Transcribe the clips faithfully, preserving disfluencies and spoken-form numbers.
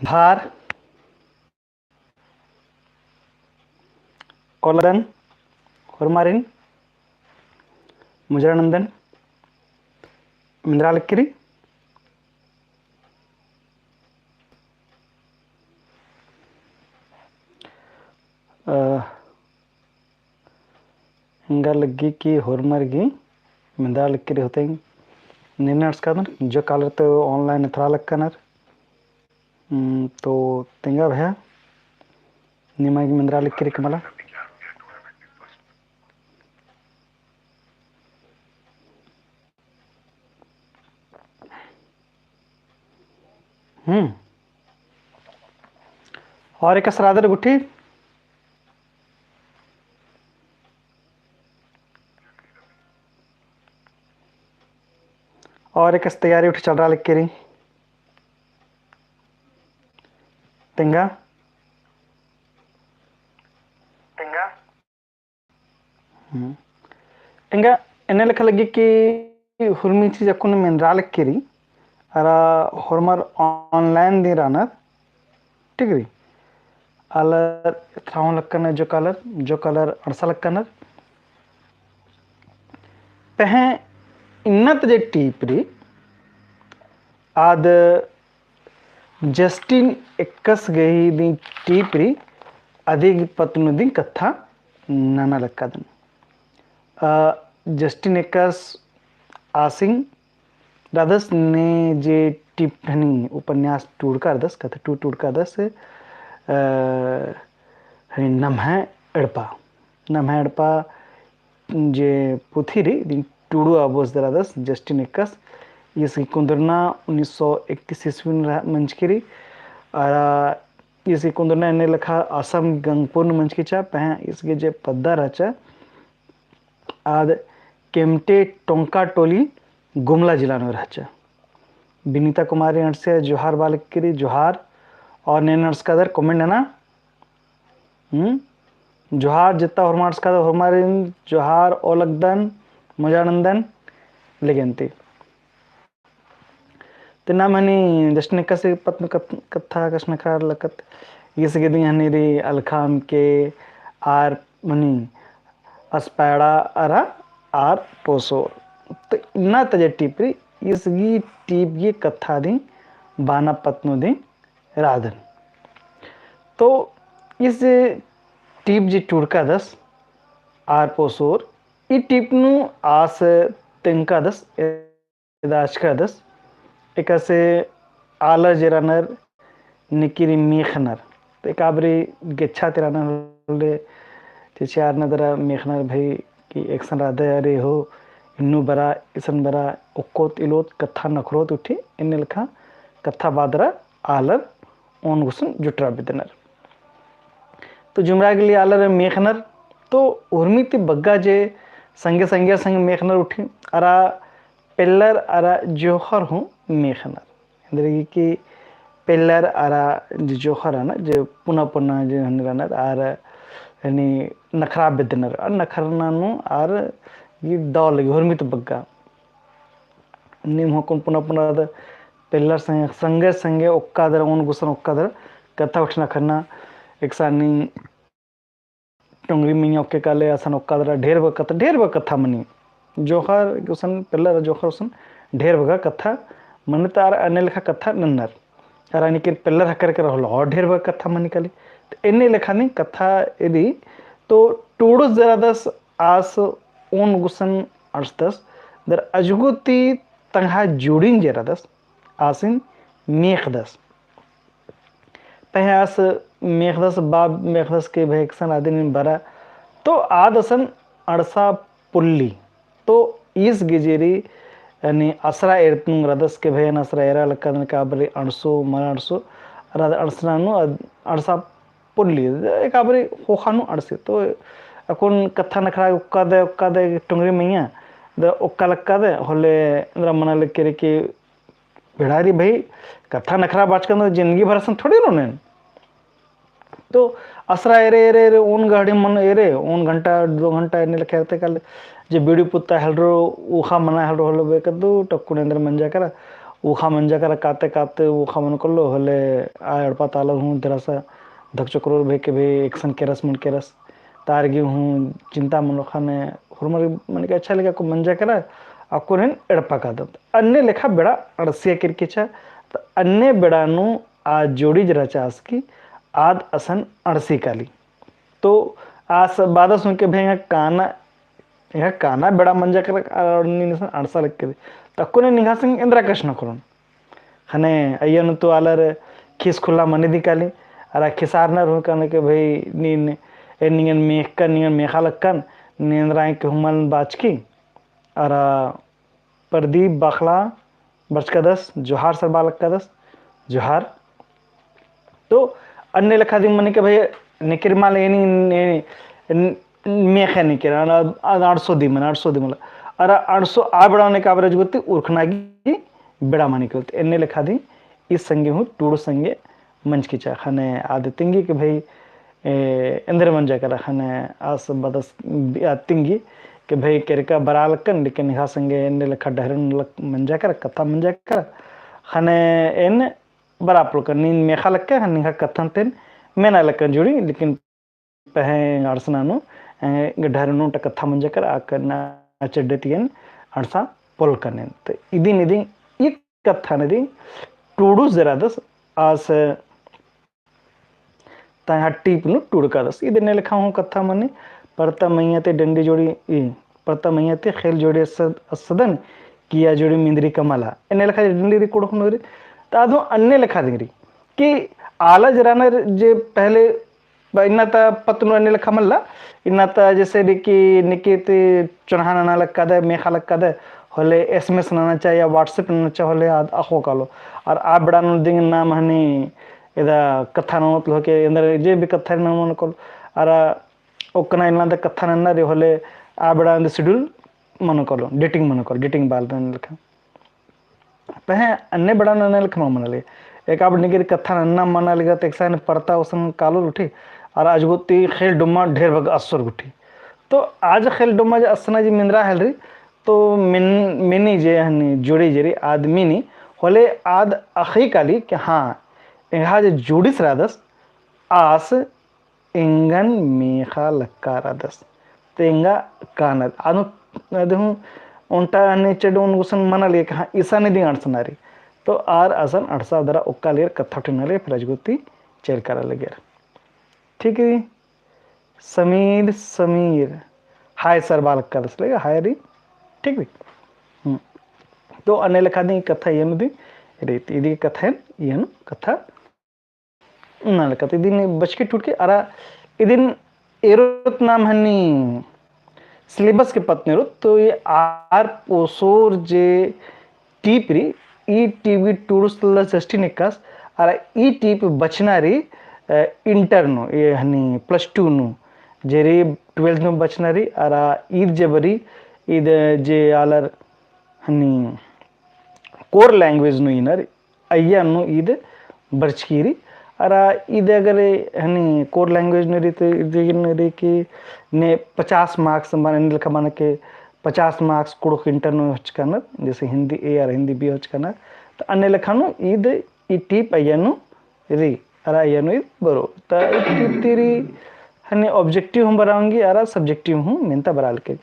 जोहार, ओलदन, होरमारिन, मुजरा नंदन, मेंदरा लक्की रई। अ, एंगा लग्गी कि होरमर गही मेंदरा लक्की रई होले, नीन अंड़सकादन, जो कालर तो online एथरा लक्कनर। हम्म, तो तेंगा भैया, निमा गही मेंदरा लक्की रई का मला। हम्म। और एकासे रअदर गुट्ठी? और एकासे तैयारी गुट्ठी चलरआ लक्की रई? तेंगा? तेंगा? हम्म। एंगा एन्ने लेखा लग्गी कि हुरमी चीज अक्कुन मेंदरा लक्की रई, अरा होरमर online दिम रअनर, ठीक रई। आलर एथरा हूँ लक्कनर जो कालर, जो कालर अंड़सा लक्कनर। पहें इन्ना ता जे टीप रई, आद जस्टिन एक्कस गही दिम टीप रई, अदी पत्त नू दिम कत्था नना लक्कादन। अ, जस्टिन एक्कस आसिन रअदस ने जे टीप हनी उपन्यास टूड़का रअदस, कत्था टू-, टूड़का रअदस, अ, हनी नम्है एड़पा। नम्है एड़पा जे पुथी रई, दिम टूड़ू आबोस दरा रअदस, जस्टिन एक्कस। ईस गही कुन्दुरना उन्नीस सौ इकतीस ईस्वी नू रह-, मंजकी रई। अरा ईस गही कुन्दुरना एन्ने लेखा असम गंगपुर नू मंजकी रहचा, पहें ईस गही जे पद्दा रहचा, आद केम्टे टोंकाटोली गुमला जिला नू रहचा। बिनीता कुमारी अंड़सिया जोहार बआ लक्की रई, जोहार। और नीन अंड़सकादर comment नना। हम्म? जोहार जेत्ता होरमर अंड़सकादर होरमारिन जोहार ओलगदन, मुजरा नंदन, लेगेन ती। ते नाम हनी जस्टिन एक्कस पत्त नू कत-, कत्था कछनखरआ लक्कत। ईस गही दिम हनी रई अलखा अमके आर मनी असपैड़ा अरा आर पोसोर। तो इन्ना ता जे टीप रई, ईस गही टीप गही कत्था दिम बअना पत्त नू दिम रअदन। तो ईस टीप जे टूड़का रअदस आर पोसोर, ई टीप नू आस तेंगका रअदस, एदाचका रअदस, एकासे आलर जे रअनर नेकी रई मेखनर। तो एका बारी गेच्छा ती रअनर होले, चेंचेआर नू दरा मेखनर भई कि एकसन रअदय अरे हो, इन्नु बरआ, इसन बरआ, ओक्कोत इलोत, कत्था नखरोत उठी, एन्ने लेखा कत्था बआ दरा आलर ओन गुसन जुटरआ बेद्दनर। तो जुमरआ गे ले आलर मेखनर, तो उर्मी ती बग्गे जे संगे संगे संगे मेखनर उठी, अरा पेल्लर अरा जोंख़र हूँ मेखनर। एन्देरगे कि पेल्लर अरा जे जोंख़र रअनर, जे पुना पुना जे हनी रअनर, आर हनी नखरआ बेद्दनर, आर नखरना नू आर ई दव लगी उर्मी ती बग्गे। नीम हूँ अक्कुन पुना पुना रअदर पेल्लर संगे, संगे संगे ओक्का दरा, ओन गुसन ओक्का दरा कत्था उठी नखरना। एकसानी टोंगरी मइय्याँ ओक्के काले असन ओक्का दरा ढेर बग्गे कत्था, ढेर बग्गे कत्था मनी। जोंख़र गुसन, पेल्लर जोंख़र गुसन ढेर बग्गे कत्था मनी, तो आर एन्ने लेखा कत्था नन्नर। अरा नेकिन पेल्लर हकर केरा होले और ढेर बग्गे कत्था मनी काली। तो एन्ने लेखा नी कत्था रई, तो टूड़ुस जे रअदस आस ओन गुसन अंड़सदस, दरा अजगो ती तंग्है जुड़िन जे रअदस, आसिन मेख़दस। पहें आस मेख़दस, बा मेख़दस कि भई एकसन आदिन बरआ, तो आद असन अंड़सा पोल्ली। तो ईस गही जे रई, यानी असरा एरतनुंग रअदस कि भई एन असरा एरा लक्कादन, का बारी अंड़सो, मल अंड़सो, अरा अंड़सना नू अंड़सा पोल्ली, एका बारी ख़ोख़ा नू अंड़सी। तो अक्कुन कत्था नखरआ ओक्का दरा, ओक्का दरा टोंगरी मइय्याँ, दरा ओक्का लक्कादय, होले दरा मना लगी कि बेड़ा रई भई, कत्था नखरआ बाचकन तो जिंदगी भर असन थोड़ी रओन एन। तो असरा एरे, एरे, एरे, ओन गही मनो एरे, ओन घंटा, दो घंटा एन्ने लेखा एरते काले, जे बीड़ी पुत्ता हेलरो, उख़ा मना हेलरो होले बेकदो, टक्कुन एन्देर मंजा केरा, उखा मंजा केरा काते काते उखा मनो कालो होले आ एड़पा ता आलर हूँ दरा सा धकचकरोर भई के भई एकसन केरस मल केरस। तार गे हूँ चिंता मनो ख़ने होरमर मने के अच्छा लेखा अक्कु मंजा केरा अक्कुन एन एड़पा कादम। अन्ने लेखा बेड़ा अंड़सिया केरकी चा। त अन्ने बेड़ा नू आ जोड़ी जे रहचा आस की आद असन अंड़सी काली। तो आस बादस हूँ के भई एंगा काना, एंगा काना बेड़ा मंजा केरा और नीन असन अंड़सा लग केरी। त अक्कुन एन निंग्है संगे एन्दरा कछनखरोन। ख़ने अइय्या नू तो आलर खिसखुल्ला मनी दिम काली, अरा खिसारनर हूँ काना के भई नीन, एन निंगन मेख़कन, निंगन मेख़ा लक्कन, नीन एन्दरा एंके हूँ मल बाचकी, अरा प्रदीप बखला बरचकादस, जोहार सरबआ लक्कादस, जोहार। तो अन्ने लेखा दिम मने के भई नेकेर मल एन, एन, एन, मेख़े नेकेर, अन, अन अंड़सो दिम, अंड़सो दिम मला। अरा अंड़सो आ बेड़ा नू काबर अजगुती उरखना गी बेड़ा मनी के होत। अन्ने लेखा दिम ई संगे हूँ टूड़ू संगे मंजकी चा। ख़ने आद तिंगी के भई, ए, एन्दर मंजा केरा ख़ने आस बदस आ तिंगी के भई केरका बरआ लक्कन, लेकिन एंगा संगे एन्ने लेखा डहरन लक मंजा केरा, कत्था मंजा केरा। ख़ने एन बरआ पोल्लकन, नीन मेख़ा लक्के, ख़ने निंग्है कत्थन ती एन मेना लक्कन जुड़ी, लेकिन पहें अंड़सना नू, ए, डहरन नू ओन्टा कत्था मंजा केरा, अक्कन आ चड्डे ती एन अंड़सा पोल्लकन एन। त इदिन, इदिन ई कत्थन इदिन टूड़ूस जे रअदस आस तंग्है टीप नू टूड़कादस। इद एन्ने लेखा हूँ कत्था मनी, परता मइय्याँ ती डंडी जोड़ी, ई, परता मइय्याँ ती ख़ेल जोड़ी अस-, असदन, किइय्या जोड़ी मिंदरी का मला। एन्ने लेखा डंडी रई कुँड़ुख़ नू रई। त आद हूँ अन्ने लेखा दिम रई। कि आलर जे रअनर जे पहले बा इन्ना ता पत्त नू एन्ने लेखा मल्ला, इन्ना ता जैसे रई कि नेके ती चोन्हा नना लक्कादय, मेख़ा लक्कादय, होले SMS नना चा या WhatsApp नना चा होले आद अख़ो कालो। अरा आ बेड़ा नू दिम नाम हनी इदा कत्था ननोत होले के एन्दर जे भी कत्था ननोत कालो। अरा ओक्कना इन्ना ता कत्था नन्ना रई होले आ बेड़ा नू schedule मनो कालो, dating मनो कालो, dating बाल एन्ने लेखा। पहें अन्ने बेड़ा नू एन्ने लेखा मल मना लगे। एका बेड़ा निंग्है कत्था नन्ना मना लगे, त एकसन परता ओसन कालोर गुट्ठी, अरा अजगुती ख़ेल डुम्मा ढेर बग्गे असोर गुट्ठी। तो आद ख़ेल डुम्मा जे असना जे मिंदरा हेलरी, तो मिन-, मिनी जे हनी जोड़ी जे रई आद मिनी, होले आद अख़ी काली कि हाँ, एंग्है जे जोड़ीस रअदस, आस एंगन मेख़ा लक्का रअदस। त एंगा कानर। अनु, अदहूँ ओन्टा ने चेडोन गुसन मना लगे कि हाँ, इसन दिम अंड़सना रई। तो आर असन अंड़सा दरा ओक्का लगियर कत्था ठिना लगियर, फिर अजगुती चेल करा लगियर। ठीक रई? समीर, समीर। हाय सरबआ लक्कादस लेगा, हाय रई। ठीक रई? हम्म। तो अन्ने लेखा दिम कत्था इय्या नू दिम रई, इदी कत्था एन, इय्या नू कत्था नलकत इदिन बचकी टूड़की अरा इदिन एरोत नाम हनी syllabus के पत्त नू एरोत, तो ई आर पोसोर जे टीप रई, ई टीप गी टूड़ुस ला जस्टी निक्कास, अरा ई टीप बचना रई, अ, inter नू, ई हनी plus two नू, जे रई twelfth नू बचना रई, अरा ईद जे बरई, ईद जे आलर हनी core language नू इनर अइय्या नू ईद बरचकी रई। अरा ईद अगर हनी core language नू रई तो ईद नू रई कि ने पचास marks मने लेखा मने के पचास marks कुँड़ुख़ inter नू होचका रअनर, जैसे हिंदी A अरा हिंदी B होचका रअनर। तो अन्ने लेखा नू ईद ई टीप अइय्या नू रई, अरा अइय्या नू ईद बरओ। तो ई टीप ती रई हनी objective हूँ बरआ ओंगी, अरा subjective हूँ मेन्ता बरआ लगी।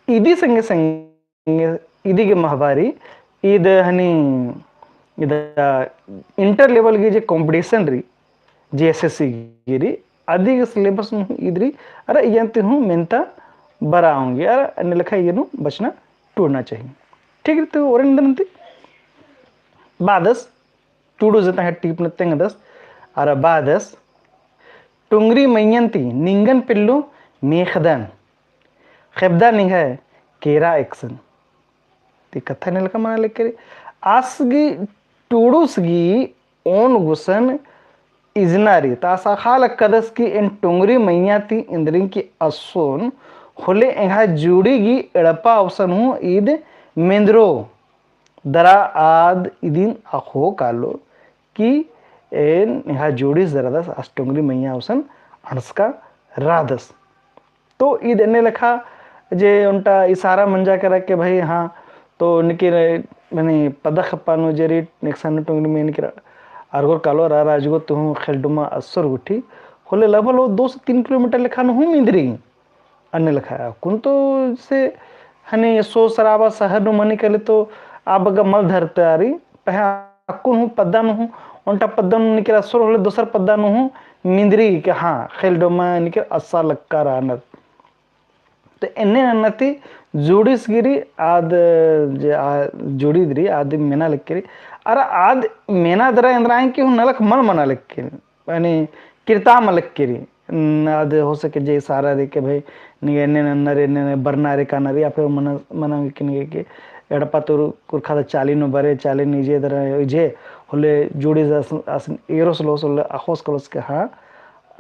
इदी संगे संगे इदी गे महबारी, ईद हनी, ईद inter level गी जे competition रई, JSSC गी रई, अदी गे syllabus नू ईद रई, अरा इय्या ती हूँ मेन्ता बरआ ओंगी, अरा अन्ने लेखा इय्या नू बचना टूड़ना चाहिए। ठीक रई, तो ओरे निंदन ती बादस, टूड़ू जे तंग्है टीप नू तेंगदस, अरा बादस, टुंगरी मइय्याँ ती निंगन पेल्लो मेख़दन, ख़ेबदा निंग्है केरा एकसन। ती कत्था एन्ने लेखा मना लगी रई। आस गी टूड़ुस गी ओन गुसन इजना रई। त आस अख़ा लक्कादस कि एन टुंगरी मइय्याँ ती इन्द्रिंग की असोन होले एंग्है जुड़ी गी एड़पा अवसन हूँ ईद मेंदरो। दरा आद इदिन अख़ो कालो कि एन एंग्है जोड़ीस दरा आस टुंगरी मइय्याँ अवसन अंड़सका रअदस। तो ईद एन्ने लेखा जे ओन्टा इशारा मंजा केरा के भाई हाँ, तो निकिर मने पद्दा खप्पा नू जे रई एकसन टोंगरी मइय्याँ निकर अरगोर कालो, अरा अजगो ती हूँ ख़ेल डोमा अस्सोर गुट्ठी, होले लगभग दो से तीन किलोमीटर लेखा नू हूँ मिंदरी। अन्ने लेखा अक्कुन तो से हने सो सराबा शहर नू मनी कहले तो आ बग्गे मल धरता रई, पहें अक्कुन हूँ पद्दा नू हूँ, ओन्टा पद्दा नू निकर अस्सोर होले दोसर पद्दा नू हूँ मिंदरी के हाँ, ख़ेल डोमा निकर अस्सा लक्का रअनर। तो एन्ने नन्ना ती जुड़िस गे रई आद जे आ जुड़ी गे रई आद मेना लक्की रई। अरा आद मेना दरा एन्दरा है कि हूँ नलख मल मना लक्की रई। यानी किरता मल लक्की रई। न आद हो सके जे इशारा रई के भाई निंग्है एन्ने नन्ना रई, एन्ने बरना रई, काना रई, या फिर मना, मना कि निंग्है के एड़पा तोर कुरखा ता चाली नू बरे, चाली नू इजे दरा इजे होले जुड़ी आस, आस एरोस लोस होले अख़ोस कलोस के हाँ,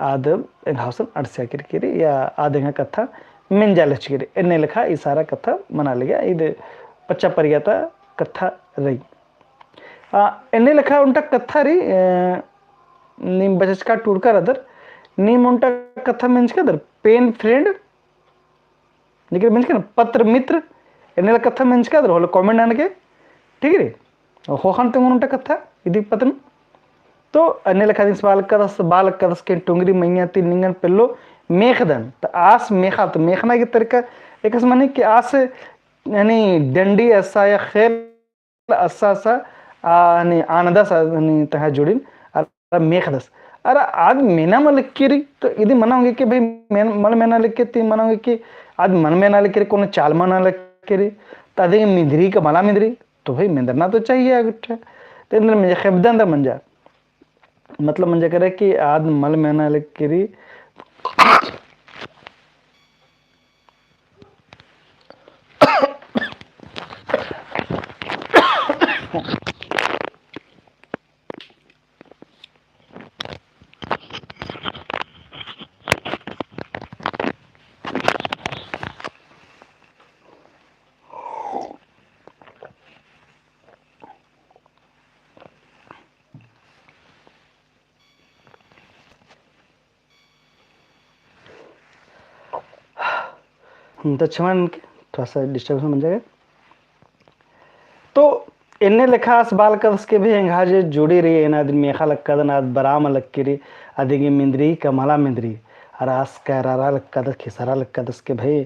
आद एंग्है गुसन अंड़सिया केरकी रई या आद एंग्है कत्था मेंजा लक्की रई। एन्ने लेखा इशारा कत्था मना लगिया, इद पच्चा परिया ता कत्था रई। आ, एन्ने लेखा ओन्टा कत्था रई, अ, नीम बचचका टूड़का रअदर, नीम ओन्टा कत्था मेंजका रअदर, pen friend, निकर मेंजका ना, पत्र मित्र, एन्ने लेखा कत्था मेंजका रअदर, होले comment ननके, ठीक रई? ख़ोख़न तेंगोन ओन्टा कत्था, इदी पत्त नू। तो एन्ने लेखा दिम आस बआ लक्कदस, बआ लक्कदस के टोंगरी मइय्याँ ती निंगन पेल्लो मेख़दन। तो आस मेख़ा, तो मेख़ना गे तरीका एकसन मनी कि आस, यानी डंडी अस्सा या ख़ेल अस्सा अस्सा, आ, यानी आनदस, यानी तंग्है जोड़िन, अरा मेख़दस। अरा आद मेना मल लक्की रई, तो इदी मना ओंगे कि भाई मेन-, मल मेना लक्की ती मना ओंगे कि आद मल मेना लक्की रई, कोनो चाल मना लक्की रई, तो आद मिंदरी का मला मिंदरी, तो भाई मेंदरना तो चाहिए आ गुट्ठा। तो एन्देर मंजा, ख़ेबदा एन्देर मंजा। मतलब मंजा केरा कि आद मल मेना लक्की रई। हम्म, तो छमन के थोड़ा सा disturbance मंजा गे। तो एन्ने लेखा आस बआ लक्कदस के भाई एंग्है जे जोड़ी रई, एन आदिन मेख़ा लक्कदन, आद बरआ मल लक्की रई, आदिगे मिंदरी का मला मिंदरी, अरा आस करआ लक्कदस, खिसरआ लक्कदस के भाई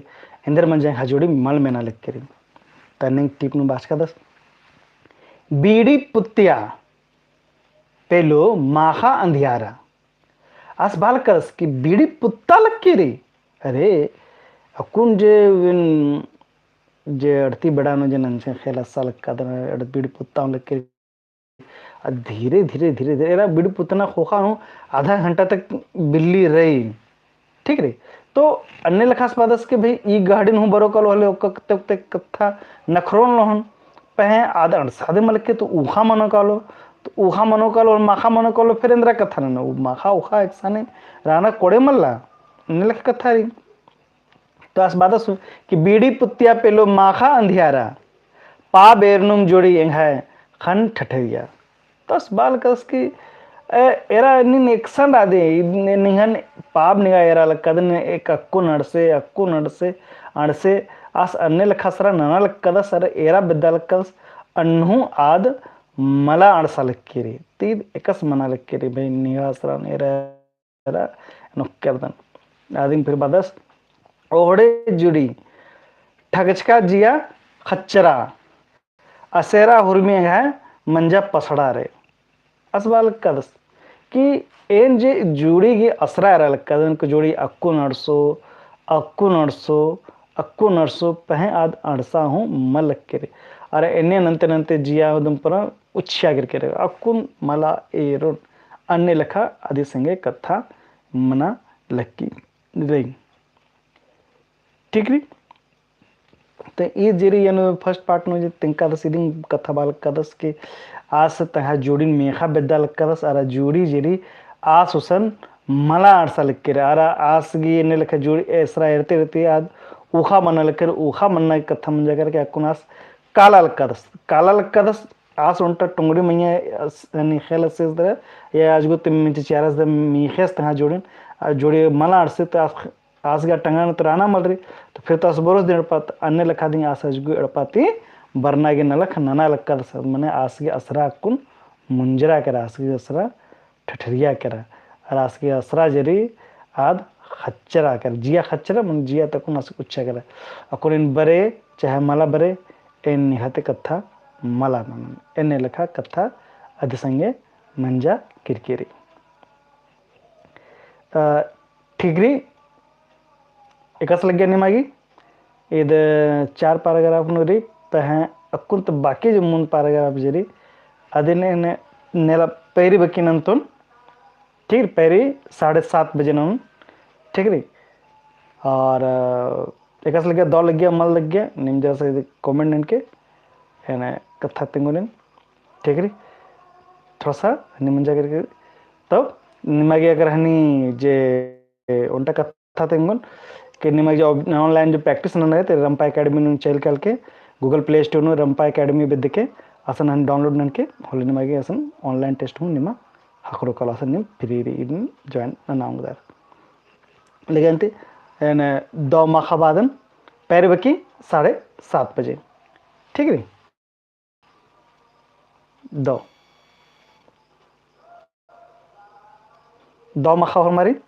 एन्देर मंजा एंग्है जोड़ी मल मेना लक्की रई। तो एन्ने टीप नू बाचकादस। बीड़ी पुत्तिया पेलो माख़ा अंधियारा। आस बआ लक्कदस कि बीड़ी पुत्ता लक्की रई। अरे, अक्कुन जे विन, जे अड़ती बेड़ा नू जे नंजके ख़ेल अस्सा लक्कदन, अड़-, बीड़ी पुत्ता लक्की रई। आ धीरे, धीरे, धीरे, धीरे, एरा बीड़ी पुत्तना ख़ोख़ा नू आधा घंटा तक बिल्ली रई। ठीक रई। तो अन्ने लेखा आस बअदस के भाई ई गहड़िन हूँ बरओ कालो होले ओक्का कत्ते ओक्का कत्था नखरोन लोहन। पहें आद अंड़सादे मल लक्की तो ऊख़ा मनो कालो, तो ऊख़ा मनो कालो, माख़ा मनो कालो, फिर एन्देरा कत्था नना, ऊ माख़ा ऊख़ा एकसाने रअना कोड़े मल्ला, अन्ने लेखा कत्था रई। तो आस बअदस कि बीड़ी पुत्तिया पेलो माख़ा अंधियारा, पाब एरनुम जोड़ी एंग्है ख़न्न ठठरिया। तो आस बआ लक्कदस कि, ए, एरा नीन एकसन रअदय, निंगन पाब निंगा एरा लक्कदन, एक अक्कुन अंड़से, अक्कुन अंड़से, अंड़से, आस अन्ने लेखा असरा नना लक्कदस, अरा एरा बेद्दा लक्कदस, अन्नु हूँ आद मला अंड़सा लक्की रई, ती एकसन मना लक्की रई, भाई निंगा असरा एरा एरा नोक्केरदन। आदिम फिर बअदस, ओहड़े जुड़ी ठगचका जिया खच्चरा, असेरा हुरमी एंग्है मंजा पसड़ा रे। आस बआ लक्कदस कि एन जे जुड़ी गे असरा एरा लक्कदन, के जुड़ी अक्कुन अंड़सो, अक्कुन अंड़सो, अक्कुन अंड़सो, पहें आद अंड़सा हूँ मल लक्की रई। अरा एन्ने नन्ते नन्ते जिया उदम पर उछिया गिर केरे, अक्कुन मला एरोन, अन्ने लेखा अदी संगे कत्था मना लक्की रई। ठीक रई? तो ई जे रई एन first part नू जे तेंगकादस इदिन कत्था बआ लक्कदस के आस तंग्है जोड़िन मेख़ा बेद्दा लक्कदस, अरा जोड़ी जे रई आस गुसन मला अंड़सा लक्की रई, अरा आस गे एन्ने लेखा जोड़ी एसरा एरते एरते आद ऊख़ा मना लक्की रई, ऊख़ा मन्ना कत्था मंजा केरा के अक्कुन आस काला लक्कदस, काला लक्कदस, आस ओन्टा टोंगड़ी मइय्याँ अस-, यानी ख़ेल अस्सेस दरा, या अजगो ती मिंच चियारस दरा मीख़ेस तंग्है जोड़िन, आ जोड़ी मला अंड़से तो आस, आस गा टंगना तो रअना मल रई, तो फिर तो आस बरओस दिम एड़पा ती, अन्ने लेखा दिम आस अजगो एड़पा ती बरना गे नलख नना लक्कदस, मने आस गे असरा अक्कुन मुंजरा केरा, आस गे असरा ठठरिया केरा, अरा आस गे असरा जरी आद खच्चरा केरा, जिया खच्चरा, मने जिया ता अक्कुन आस उच्चा केरा। अक्कुन एन बरे, चाहे मला बरे, एन निंग्है ती कत्था मला ननोन। एन्ने लेखा कत्था अदी संगे मंजा केरकी रई। अ, ठीक रई, एकासे लग्गिया निमा गे, ईद चार paragraph नू रई, पहें अक्कुन ती बाकी जो मुन्द paragraph जे रई, अदिन एन नेला पैरी बकी नन्तोन, ठीक रई, पैरी साढ़े सात बजे ननोन, ठीक रई। और, अ, एकासे लग्गिया, दव लग्गिया, मल लग्गिया, नीम जरा सा comment ननके, एन कत्था तेंगोन एन, ठीक रई। थोड़ा सा निमन जाकर के, तो निमा गे अगर हनी जे ओन्टा कत्था तेंगोन कि निमा गे जो online जो practice नना रई, ते रंपा academy नू चइल काल के Google Play Store नू रंपा academy बेद्दके असन हनी download ननके, होले निमा गे असन online test हूँ निमा ख़क्खरो कालो, असन नीम free रई, नीम join नना ओंगदर। लेकिन ती एन दव माख़ा बादन पैरी बकी साढ़े सात बजे, ठीक रई। दव, दव माख़ा होरमारिन,